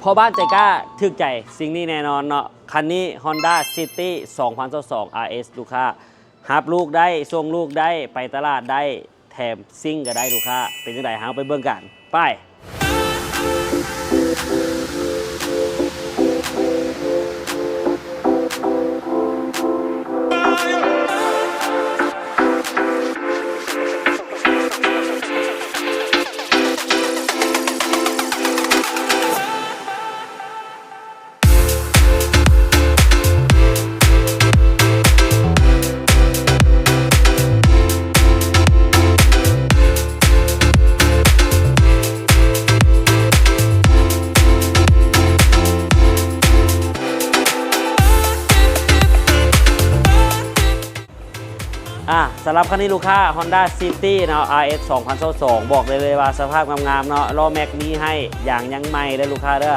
ພໍ່ບ້ານໃຈກ້າຖືກໃຈສິ່ງນີ້ແນ່ນອນເນາະ. ຄັນນີ້ Honda City ສອງພັນຊາວສອງ ອາເອສ ລູກຄ້າ ຮັບລູກໄດ້ ສົ່ງລູກໄດ້ ໄປຕະຫຼາດໄດ້ ແຖມຊິງກໍໄດ້ລູກຄ້າ. ເປັນຈັ່ງໃດ ເຮົາໄປເບິ່ງກັນ ໄປ. ອ່າ ສຳລັບຄັນນີ້ລູກຄ້າ Honda City ເນາະ ອາເອສ ສອງພັນຊາວສອງ ບອກໄດ້ເລີຍວ່າສະພາບງາມໆເນາະ, ລໍ້ແມັກມີໃຫ້, ຢາງຍັງໃໝ່ເດີລູກຄ້າເດີ,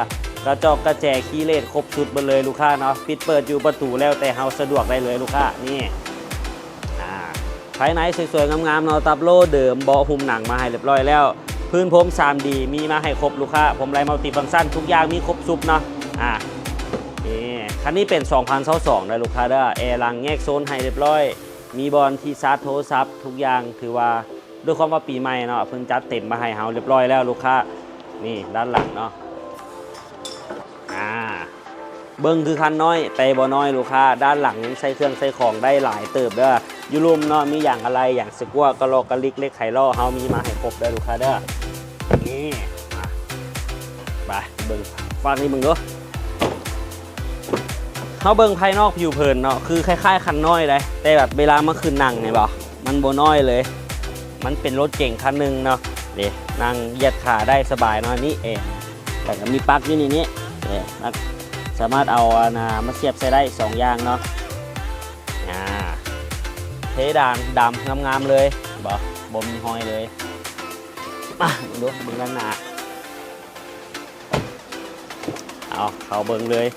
ກະຈອກກະແຈຄີເລດຄົບຊຸດເບິດເລີຍລູກຄ້າເນາະ, ປິດເປີດຢູ່ປະຕູແລ້ວແຕ່ເຮົາສະດວກໄດ້ເລີຍລູກຄ້າ. ນີ້ ອ່າ ພາຍໃນສວຍໆງາມໆເນາະ, ຕັບໂລ້ເດີມ, ເບາະຫຸ້ມໜັງມາໃຫ້ຮຽບຮ້ອຍແລ້ວ, ພື້ນພົມ ສາມດີ ມີມາໃຫ້ຄົບລູກຄ້າ, ພົມໄລມັລຕິຟັງຊັນ ທຸກຢ່າງມີຄົບຊຸດເນາະ. ອ່າ ນີ້ ຄັນນີ້ເປັນ ສອງພັນຊາວສອງເດີລູກຄ້າເດີ, ແອຫຼັງແຍກໂຊນໃຫ້ຮຽບຮ້ອຍ, ມີບ່ອນທີ່ຊາດໂທລະສັບ ທຸກຢ່າງ ຖືວ່າ ດ້ວຍຄວາມວ່າປີໃໝ່ເນາະ ເພິ່ນຈັດເຕັມມາໃຫ້ເຮົາຮຽບຮ້ອຍແລ້ວລູກຄ້າ. ນີ້ດ້ານຫຼັງເນາະ ອ່າ ເບິ່ງຄືຄັນນ້ອຍ ແຕ່ບໍ່ນ້ອຍລູກຄ້າ, ດ້ານຫຼັງຍັງໃສ່ເຄື່ອງໃສ່ຂອງໄດ້ຫຼາຍເຕີບເດີ. ຢູ່ລຸ່ມເນາະ ມີຢາງອາໄຫຼ່, ຢາງສະກົວ, ກະຫຼອກກະລິກ, ເຫຼັກໄຂລໍ້ ເຮົາມີມາໃຫ້ຄົບເດີລູກຄ້າເດີ. ນີ້ ມາ ໄປເບິ່ງ ຟາກນີ້ເບິ່ງດູ. ເຮົາເບິ່ງພາຍນອກຜິວເຜິນເນາະ ຄືຄ້າຍໆຄັນນ້ອຍເດ້, ແຕ່ແບບເວລາມາຂຶ້ນນັ່ງ ເຫັນບໍ່? ມັນບໍ່ນ້ອຍເລີຍ, ມັນເປັນລົດເກັງຄັນໜຶ່ງເນາະ. ນີ້ ນັ່ງຢຽດຂາໄດ້ສະບາຍເນາະ. ນີ້ແອ ແລ້ວກໍມີປລັກຢູ່ນີ້ ນີ້ ນີ້ ສາມາດເອົາ ອັນນ່າ ມາສຽບໃສ່ໄດ້ສອງຢ່າງເນາະ. ອ່າ ເພດານດຳງາມໆເລີຍ ເຫັນບໍ່? ບໍ່ມີຮອຍເລີຍ. ມາເບິ່ງດູ ເບິ່ງດ້ານໜ້າ. ເອົາ ເຂົ້າເບິ່ງເລີຍ,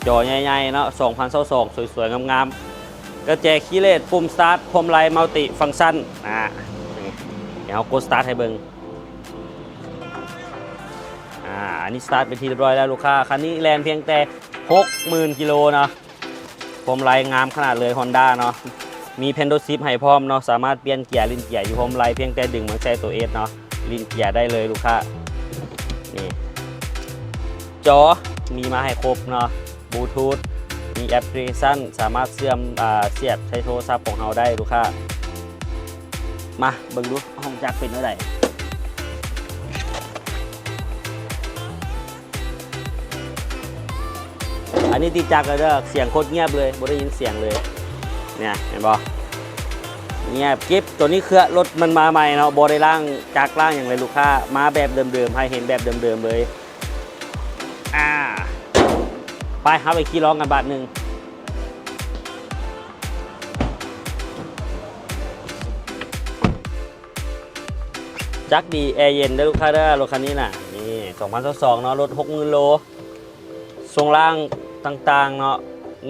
ຈໍໃຫຍ່ໆເນາະ ສອງພັນຊາວສອງ ສວຍໆງາມໆ, ກະແຈຄີເລດ, ປຸ່ມສະຕາດ, ພົມໄລມັລຕິຟັງຊັນ. ອ່າ ນີ້ ດຽວເຮົາກົດສະຕາດໃຫ້ເບິ່ງ. ອ່າ ອັນນີ້ສະຕາດເປັນທີ່ຮຽບຮ້ອຍແລ້ວລູກຄ້າ. ຄັນນີ້ແລ່ນພຽງແຕ່ຫົກໝື່ນກິໂລເນາະ. ພວງມາໄລງາມຂະໜາດເລີຍ Honda ເນາະ, ມີ Paddle Shift ໃຫ້ພ້ອມເນາະ, ສາມາດປ່ຽນເກຍ ຫຼິ້ນເກຍຢູ່ພວງມາໄລ ພຽງແຕ່ດຶງມາໃສ່ຕົວ S ເນາະ, ຫຼິ້ນເກຍໄດ້ເລີຍລູກຄ້າ. ນີ້ ຈໍມີມາໃຫ້ຄົບເນາະ, Bluetooth ມີແອັບພລິເຄຊັນ ສາມາດເຊື່ອມ ອ່າ ສຽບໃສ່ໂທລະສັບຂອງເຮົາໄດ້ລູກຄ້າ. ມາເບິ່ງດູຫ້ອງຈັກເປັນແນວໃດ. ອັນນີ້ຕິດຈັກແລ້ວເດີ, ສຽງໂຄດງຽບເລີຍ, ບໍ່ໄດ້ຍິນສຽງເລີຍ. ເນຍ ເຫັນບໍ່? ງຽບກິບ. ໂຕນີ້ເຄືອລົດມັນມາໃໝ່ເນາະ, ບໍ່ໄດ້ລ້າງຈັກລ້າງຫຍັງເລີຍລູກຄ້າ, ມາແບບເດີມໆ, ໃຫ້ເຫັນແບບເດີມໆເລີຍ. ອ່າ ໄປ ເຮົາໄປຂີ່ລອງກັນບາດໜຶ່ງ. ຈັກດີ ແອເຢັນເດີລູກຄ້າເດີ, ລົດຄັນນີ້ນະ. ນີ້ ສອງພັນຊາວສອງເນາະ, ລົດຫົກໝື່ນໂລ, ຊ່ວງລ່າງຕ່າງໆເນາະ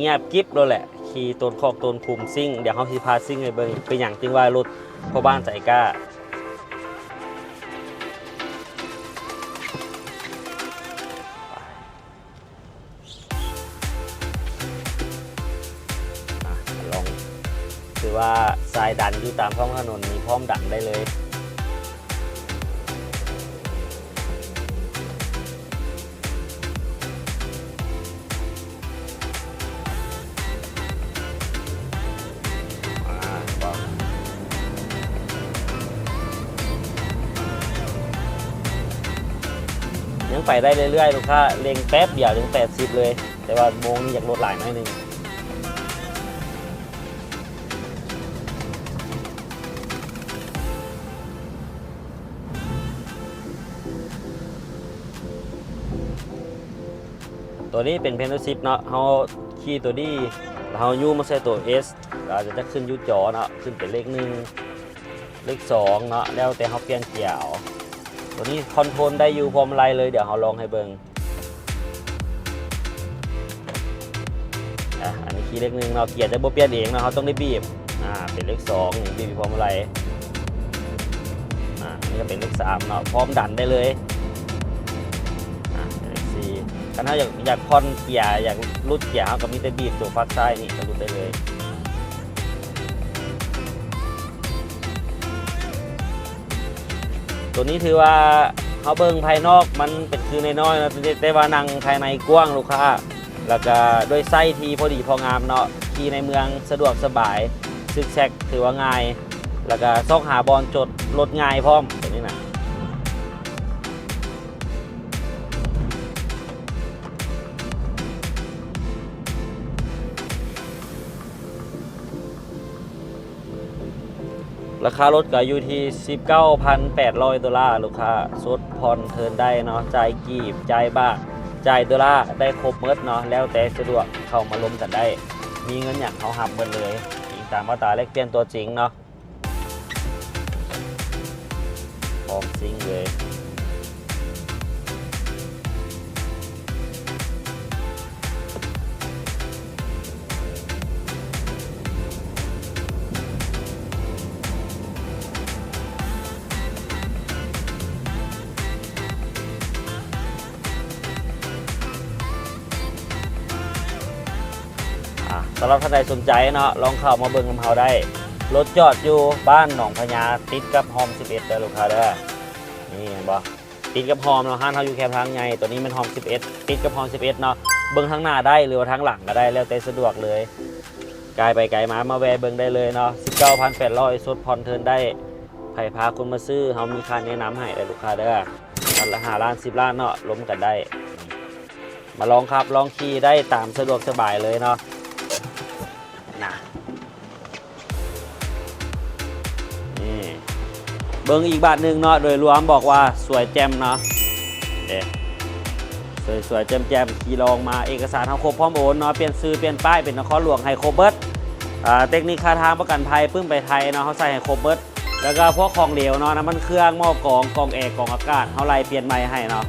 ງຽບກິບໂລດແຫຼະ, ຂີ່ໂຕນຄອກໂຕນຂຸມ, ຊິງ ດຽວເຮົາຊິພາຊິງໃຫ້ເບິ່ງ. ເປັນຫຍັງຈຶ່ງວ່າລົດພໍ່ບ້ານໃຈກ້າ? ອ່ະ ລອງ ຖືວ່າສາຍດັນຢູ່ຕາມທ້ອງຖະໜົນນີ້ພ້ອມດັນໄດ້ເລີຍ. ອ່າ ຍັງໄປໄດ້ເລື້ອຍໆ ລູກຄ້າ, ເລັ່ງແປັບດຽວເຖິງແປດສິບເລີຍ, ແຕ່ວ່າໂມງນີ້ຢາກລົດຫຼາຍໜ້ອຍໜຶ່ງ. ຕົວນີ້ເປັນ Paddle Shift ເນາະ, ເຮົາຂີ່ຕົວ D ແລ້ວເຮົາຍູ້ມາໃສ່ຕົວ S ກໍຈະຂຶ້ນຢູ່ຈໍເນາະ, ຂຶ້ນເປັນເລກໜຶ່ງ ເລກສອງເນາະ, ແລ້ວແຕ່ເຮົາປ່ຽນເກຍເອົາ. ຕົວນີ້ຄອນໂທຣນໄດ້ຢູ່ພວງມາໄລເລີຍ, ດຽວເຮົາລອງໃຫ້ເບິ່ງ. ອ່ະ ອັນນີ້ຄີເລກໜຶ່ງເນາະ, ເກຍຈະບໍ່ປ່ຽນເອງເນາະ, ເຮົາຕ້ອງໄດ້ບີບ. ອ່າ ເປັນເລກສອງ ບີບພວງມາໄລ. ອ່າ ອັນນີ້ກໍເປັນເລກສາມເນາະ, ພ້ອມດັນໄດ້ເລີຍ. ອ່າ ເລກສີ່ ຄັນເຮົາຢາກ ຢາກຜ່ອນເກຍ ຢາກຫຼຸດເກຍ ເຮົາກໍມີແຕ່ບີບຕົວຝັກຊ້າຍນີ້ ກໍຫຼຸດໄດ້ເລີຍ. ຕົວນີ້ຖືວ່າເຮົາເບິ່ງພາຍນອກມັນເປັນຄືນ້ອຍໆເນາະ ແຕ່ວ່ານັ່ງພາຍໃນກວ້າງລູກຄ້າ ແລ້ວກະດ້ວຍໄຊທີ່ພໍດີພໍງາມເນາະ ຂີ່ໃນເມືອງສະດວກສະບາຍ ຊຶກແຊັກຖືວ່າງ່າຍ ແລ້ວກະຊອກຫາບ່ອນຈອດລົດງ່າຍພ້ອມ ຕົວນີ້ນະ. ລາຄາລົດກໍຢູ່ທີ່ສິບເກົ້າພັນແປດຮ້ອຍໂດລາ ລູກຄ້າ ສົດຜ່ອນເທີນໄດ້ເນາະ ຈ່າຍກີບ ຈ່າຍບາດ ຈ່າຍໂດລາ ໄດ້ຄົບໝົດເນາະ ແລ້ວແຕ່ສະດວກ ເຂົ້າມາລົມກັນໄດ້ ມີເງິນຫຍັງເຮົາຮັບໝົດເລີຍ ອີງຕາມອັດຕາແລກປ່ຽນຕົວຈິງເນາະ. ພ້ອມຊິງເລີຍ. ອ່າ ສຳລັບທ່ານໃດສົນໃຈເນາະ ລອງເຂົ້າມາເບິ່ງນຳເຮົາໄດ້ ລົດຈອດຢູ່ບ້ານໜອງພະຍາ ຕິດກັບຮອມສິບເອັດເດີລູກຄ້າເດີ. ນີ້ເຫັນບໍ່ ຕິດກັບຮອມເນາະ ຮ້ານເຮົາຢູ່ແຄມທາງໃຫຍ່ ຕົວນີ້ແມ່ນຮອມສິບເອັດ ຕິດກັບຮອມສິບເອັດເນາະ ເບິ່ງທາງໜ້າໄດ້ ຫຼືວ່າທາງຫຼັງກໍໄດ້ ແລ້ວແຕ່ສະດວກເລີຍ ກາຍໄປກາຍມາ ມາແວ່ເບິ່ງໄດ້ເລີຍເນາະ ສິບເກົ້າພັນແປດຮ້ອຍ ສົດຜ່ອນເທີນໄດ້ ໃຜພາຄົນມາຊື້ ເຮົາມີຄ່າແນະນຳໃຫ້ເດີລູກຄ້າເດີ ຄັນລະຫ້າລ້ານ ສິບລ້ານເນາະ ລົມກັນໄດ້ ມາລອງຂັບລອງຂີ່ໄດ້ຕາມສະດວກສະບາຍເລີຍເນາະ ນະ ນີ້ ເບິ່ງອີກບາດໜຶ່ງເນາະ ໂດຍລວມບອກວ່າສວຍແຈ່ມເນາະ ເດ້ ສວຍໆ ແຈ່ມໆ ຂີ່ລອງມາ ເອກະສານເຮົາຄົບພ້ອມໂອນເນາະ ປ່ຽນຊື່ປ່ຽນປ້າຍເປັນນະຄອນຫຼວງໃຫ້ຄົບເບິດ ອ່າ ເຕັກນິກຄ່າທາງປະກັນໄພ ປຶ້ມໄປໄທເນາະ ເຮົາໃສ່ໃຫ້ຄົບເບິດ ແລ້ວກໍພວກຂອງເຫຼວເນາະ ນ້ຳມັນເຄື່ອງ ໝໍ້ກອງ ກອງແອ ກອງອາກາດ ເຮົາໄລ່ປ່ຽນໃໝ່ໃຫ້ເນາະ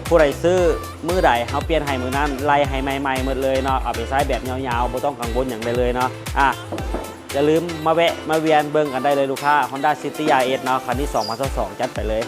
ຜູ້ໃດຊື້ມື້ໃດ ເຮົາປ່ຽນໃຫ້ມື້ນັ້ນ ໄລ່ໃຫ້ໃໝ່ໆໝົດເລີຍເນາະ ເອົາໄປໃຊ້ແບບຍາວໆ ບໍ່ຕ້ອງກັງວົນຫຍັງໄດ້ເລີຍເນາະ ອ່າ ຢ່າລືມມາແວະມາວຽນເບິ່ງກັນໄດ້ເລີຍລູກຄ້າ ຮອນດ້າ ຊິດຕີ້ ອາເອັສ ເນາະ ຄັນນີ້ ສອງພັນຊາວສອງ ຈັດໄປເລີຍ